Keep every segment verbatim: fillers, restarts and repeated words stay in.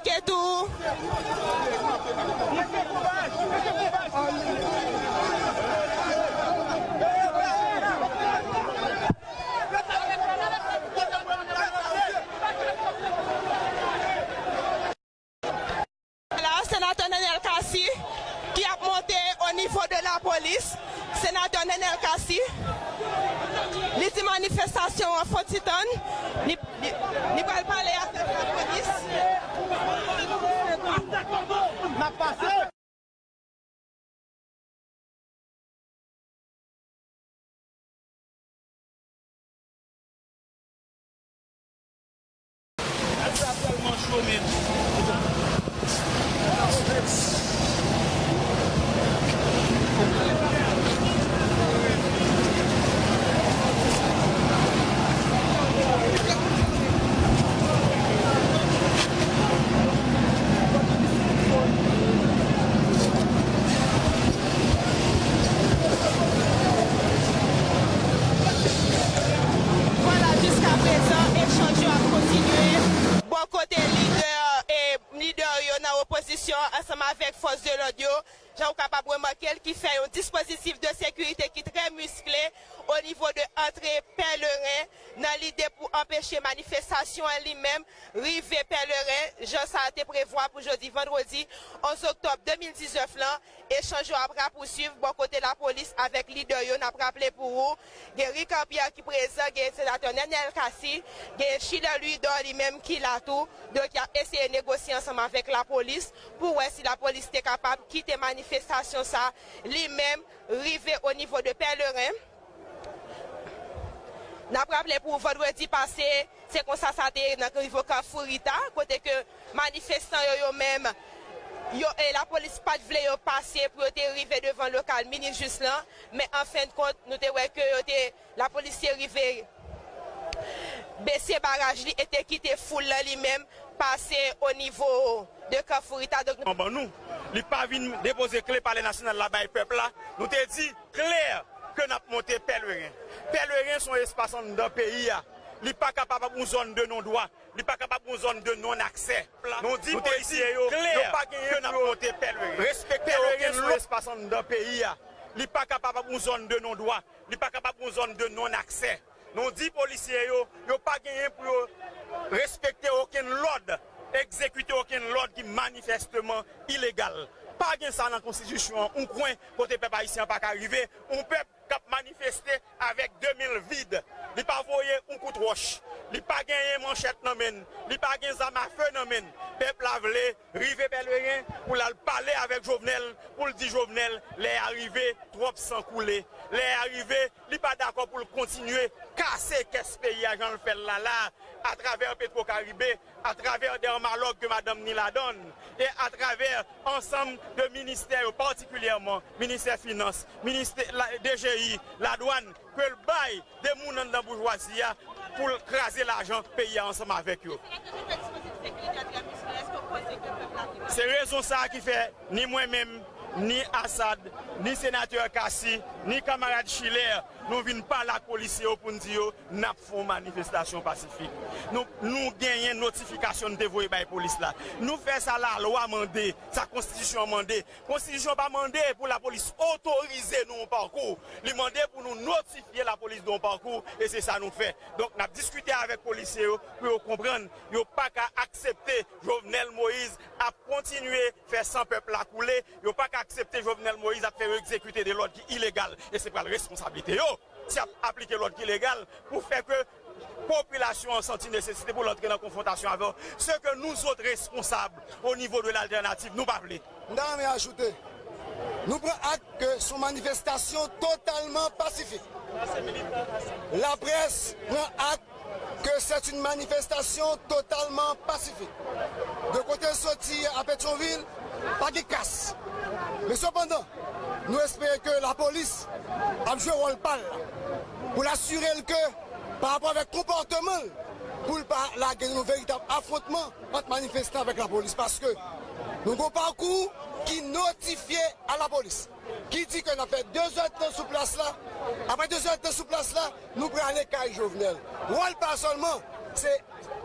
Ke tou. La, senatè Nenel Cassy ki ap monte o nivo de lapolis. Senatè Nenel Cassy, li di manifestasyon an fon ti tann, li, li, li pral pale avèk lapolis. Vwala, jiska prezan, echanj yo ap kontinye bò kote lidè, e, lidè yo nan opozisyon ansanm avèk fòs de lòd yo. Jan w kapab remake l, ki fè yon dispozitif de sekirite ki trè miskle o nivo de antre Pèleren nan lide pou anpeche manifestasyon an li menm rive Pèleren, jan sa te prevwa pou jodi vandredi onz oktòb de mil diznèf lan. Echanj yo ap rapousuiv bò kote lapolis avèk lidè yo. N ap raple pou ou, gen Ricard Pierre ki prezan, gen senatè Nenel Cassy, gen Schiller Louidor li menm ki la tou. Donk, y ap eseye negosye ansanm avèk lapolis pou wè si lapolis te kapab kite manifestasyon sa li menm rive o nivo de Pèleren. N ap raple pou vandredi pase, se konsa sa te ye nan nivo Kafou Rita, kote ke manifestan yo, yo menm, yo, e lapolis pa t vle yo pase pou yo te rive devan lokal Minijis lan, men an fen de kont, nou te wè ke yo te, lapolis te rive bese baraj li e te kite foul lan li menm pase o nivo de Kafou Rita. Donk, ban nou, li pa vin depoze kle Palè Nasyonal la bay pèp la. Nou te di klè ke n ap monte Pèleren. Pèleren se yon espas anndan peyi a. Li pa kapab yon zòn de non dwa. Li pa kapab yon zòn de non aksè. Nou di polisye yo, yo pa genyen pou yo respekte okenn lòd. Pèleren se yon espas anndan peyi a. Li pa kapab yon zòn de non dwa. Li pa kapab yon zòn de non aksè. Nou di polisye yo, yo pa genyen pou yo respekte okenn lòd, egzekite okenn lòd ki manifèsteman ilegal. Pa gen sa nan konstitisyon an, yon kwen kote pèp ayisyen an pa ka rive, yon pèp k ap manifeste avèk de men l vid. Li pa voye yon kout wòch. Li pa genyen manchèt nan men l. Li pa gen zam afe nan men l. Pèp la vle rive Pèleren pou l al pale avèk Jovenel, pou l di Jovenel, lè a rive, twòp san koule. Lè a rive, li pa dakò pou l kontinye kase kès peyi a jan l fè l la la, atravè Petwokaribe, atravè de anmalòg ke madanm ni ladan l, e atravè ansanm de ministè yo, patikilyèman ministè finans, ministè la, D G I, ladwàn, ke l bay de moun anndan boujwazi a pou l kraze lajan peyi a ansanm avèk yo. Se rezon sa a ki fè ni mwen menm, ni Assad, ni senatè Cassy, ni kanmarad Schiller, nou vin pale ak polisye yo pou n di yo, n ap fè yon manifestasyon pasifik. Nou, nou genyen notifikasyon n te voye bay polis la. Nou fè sa lalwa mande, sa konstitisyon an mande. Konstitisyon pa mande pou lapolis otorize nou yon pakou. Li mande pou nou notifye lapolis de yon pakou, e se sa nou fè. Donk, n ap diskite avèk polisye yo pou yo konprann yo pa ka aksepte Jovenel Moïse ap kontinye fè san pèp la koule. Yo pa ka aksepte Jovenel Moïse ap fè yo egzekite de lòd ki ilegal. E se pral responsablite yo si y ap aplike lòd ki legal pou fè ke popilasyon an santi nesesite pou l antre nan konfwontasyon avè w. Ce que nous autres responsables au niveau de l'alternative, nou pa vle. M ta renmen ajoute, nou pran ak ke se yon manifestasyon totalman pasifik. Laprès pran ak que c'est une manifestation totalement pacifique. De kote l soti a Petyonvil, pa gen kas. Men sepandan, nou espere ke lapolis ap jwe wòl pa l la pou l asire l ke, pa rapò avèk konpòteman l, pou l pa lage yon veritab afwontman ant manifestan avèk lapolis, paske nou gen yon pakou ki notifye a lapolis, ki di ke n ap fè de zèdtan sou plas la. Apre de zèdtan sou plas la, nou prale kay Jovenel. Wòl pa l sèlman, se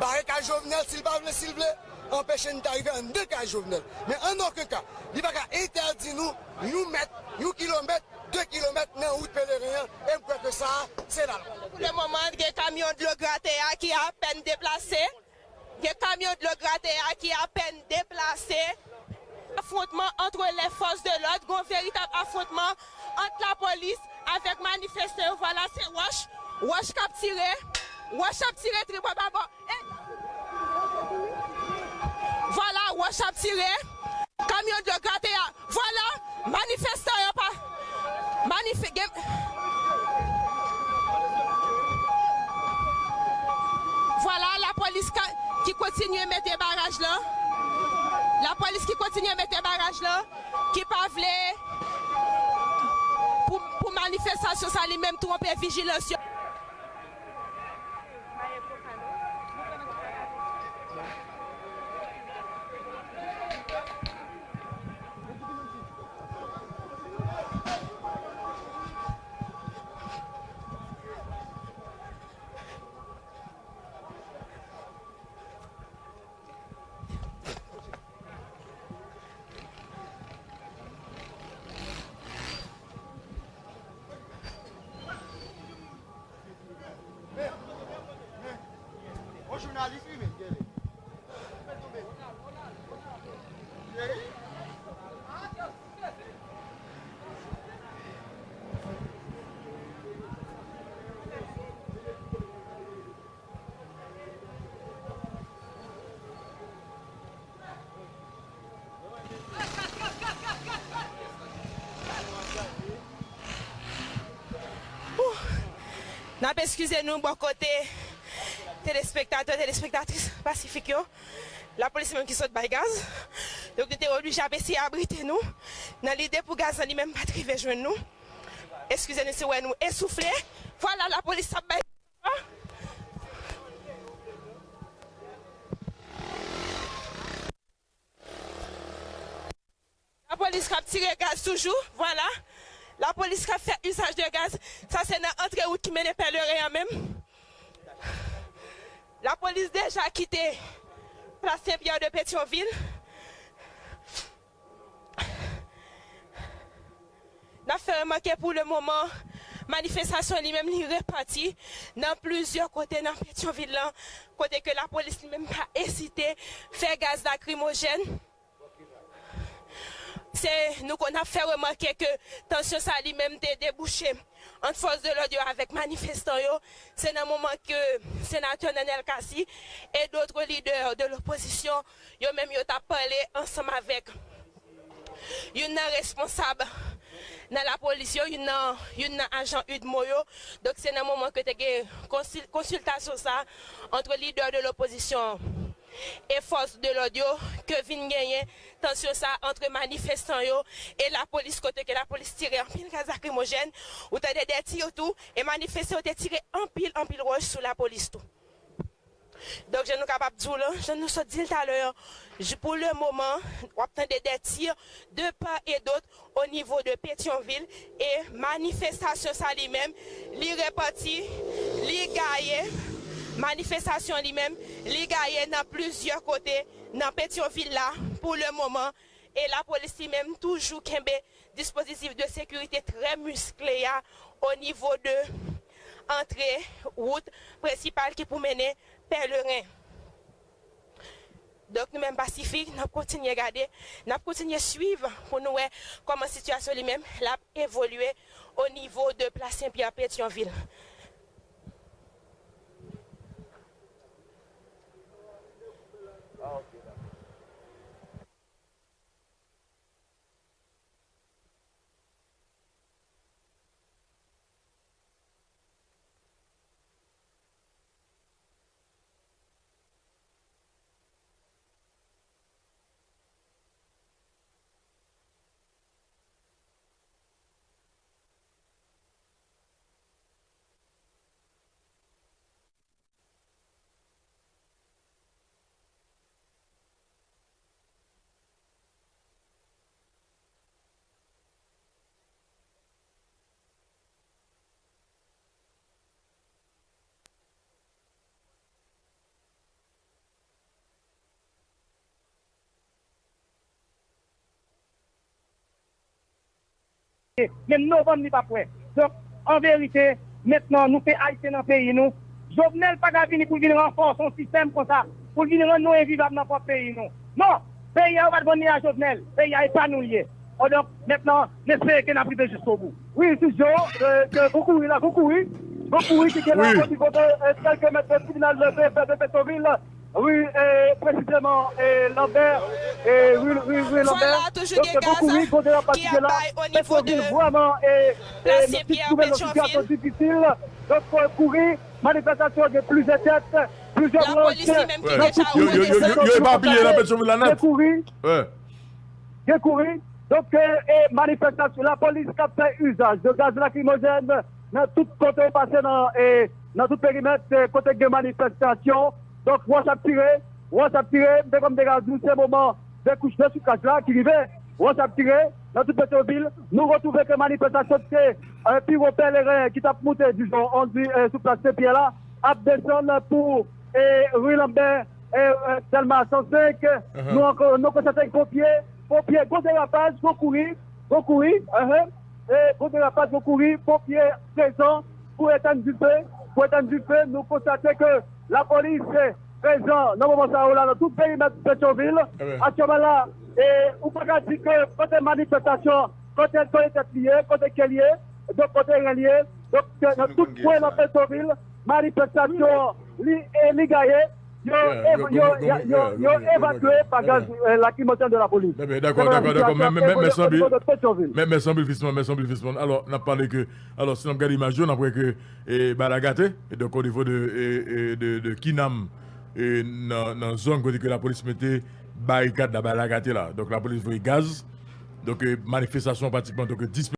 bare kay Jovenel, si l pa vle, si l vle, anpeche n ta rive anndan kay Jovenel. Men an okenn ka, li pa ka entèdi nou yon mèt, yon kilomèt, de kilomèt nan wout Peleren an, e m kwè ke sa a, se lalwa. Pou le moman, gen kamyon dlo grate a ki apèn deplase. Gen kamyon dlo grate a ki apèn deplase. Afwontman entre les forces de l'ordre, gon veritab afwontman ant lapolis avèk manifestan yo. Vwala, se wòch. Wòch k ap tire. Wòch ap tire tribò babò. E, vwala, wòch ap tire. Kamyon dlo grate a. Vwala, manifestan yo pa. Manif-, gen, vwala, lapolis ka, ki kontinye mete baraj lan. Lapolis ki kontinye mete baraj lan, ki pa vle pou, pou manifestasyon sa li menm twonpe vijilans yo. Yon jounalis li menm, gade. N ap eskize nou bò kote telespektatè, telespektatris Pasifik yo. Lapolis menm ki sot bay gaz. Donk, nou te oblije ap eseye abrite nou nan lide pou gaz lan li menm pa t rive jwenn nou. Eskize nou si w wè nou esoufle. Vwala, lapolis ap bay. Lapolis k ap tire gaz toujou, vwala. Lapolis k ap fè izaj de gaz. Sa se nan antre wout ki mennen Pèleren an menm. Lapolis deja kite Plas Sen Pyè de Petyonvil. N ap fè remake pou le moman, manifestasyon li menm li repati nan plizyè kote nan Petyonvil lan, kote ke lapolis li menm pa ezite fè gaz lakrimojèn. Se, nou ko-, n ap fè remake ke tansyon sa li menm te debouche ant fòs de lòd yo avèk manifestan yo. Se nan moman ke senatè Nenel Cassy e dòt lidè de lopozisyon, yo menm yo t ap pale ansanm avèk youn nan responsab nan lapolis yo, youn nan, youn nan ajan UDMO yo. Donk, se nan moman ke te gen konsil-, konsiltasyon sa ant lidè de lopozisyon e fòs de lòd yo ke vin genyen tansyon sa ant manifestan yo e lapolis, kote ke lapolis tire anpil gaz lakrimojèn, ou tande de tir tou, e manifestan yo te tire anpil, anpil wòch sou lapolis tou. Donk, jan nou kapab di w lan, jan nou sot di l talè an, pou le moman, w ap tande de tir de pa e dòt o nivo de Petyonvil, e manifestasyon sa li menm, li repati, li gaye, manifestasyon li menm, li gaye nan plizyè kote nan Petyonvil la, pou le moman, e lapolis li menm toujou kenbe dispozitif de sekirite trè miskle a o nivo de antre wout prensipal ki pou mennen Pèleren. Donk, nou menm Pasifik, n ap kontinye gade, n ap kontinye swiv pou nou wè kòman sitiyasyon li menm l ap evolye o nivo de Plas Sen Pyè Petyonvil. janvye, menm novanm li p ap wè. Donk, an verite, mentnan nou se Ayisyen nan peyi nou. Jovenel pa ka vini pou l vin ranfòse yon sistèm konsa, pou l vin rann nou envivab nan pwòp peyi nou. Non, peyi a yo pa t vann li a Jovenel, peyi a e pa nou l ye. Donk, mentnan, n espere ke n ap rive jiskobou. Wi, Sidjo, ke gon kouri la, gon kouri, gon kouri ki gen la onivo de kèlke mèt de tribinal de pè de Petyonvil. Wi, e, presizeman, e, Lanbè, e, wi, wi, wi, Lanbè. Donk, gon kouri, gon derapaj ki gen la. Petyonvil vrèman, e, e, nou te twouve nan sitiyasyon difisil. Donk, kouri, manifestasyon gen plizyè tèt, plizyè branch nan tout kouri. Yo epapiye nan Petyonvil la nèt. Gen kouri. Gen kouri. Donk, e, e, manifestasyon, lapolis k ap fè izaj de gaz lakrimojèn nan tout kote w pase nan, e, nan tout perimèt, e, kote gen manifestasyon. Donk, wòch ap tire, wòch ap tire. M te kòm te ka di w, se moman de kouch de soukwaj la ki rive. Wòch ap tire nan tout Petyonvil. Nou retwouve ke manifestasyon te, e, pi wo pèleren ki t ap moute, dizon, on di, e, sou plas Senpyè la, ap desann pou, e, ri Lanbè, e, e, Dèlma san senk, nou ankò, nou konstate ponpye, ponpye, gwo derapaj, gwo kouri, gwo kouri, enhen, e, gwo derapaj, gwo kouri, ponpye prezan pou etenn dife, pou etenn dife, nou konstate ke lapolis prezan nan moman sa yo la nan tout perimèt Petyonvil. Aktyèlman la, e, ou pa ka di ke kote manifestasyon, kote, kote tèt li ye, kote ke li ye, donk kote ren li ye, donk nan tout kwen nan Petyonvil, manifestasyon li, e, li gaye. Yo, yo, yo, yo evakye pa gaz, e, lakrimojèn de lapolis. Dakò, dakò, dakò. Mèsi anpil. Mèsi anpil, Fisman, mèsi anpil, Fisman. Alò, n ap pale ke, alò, si n ap gade imaj yo, n ap wè ke, e, bagay la gate. E donk, o nivo de, e, e, de, de Kinam, e, nan, nan zòn kote ke lapolis mete barikad la, bagay la gate la. Donk, lapolis voye gaz. Donk, e, manifestasyon pratikman, donk, dis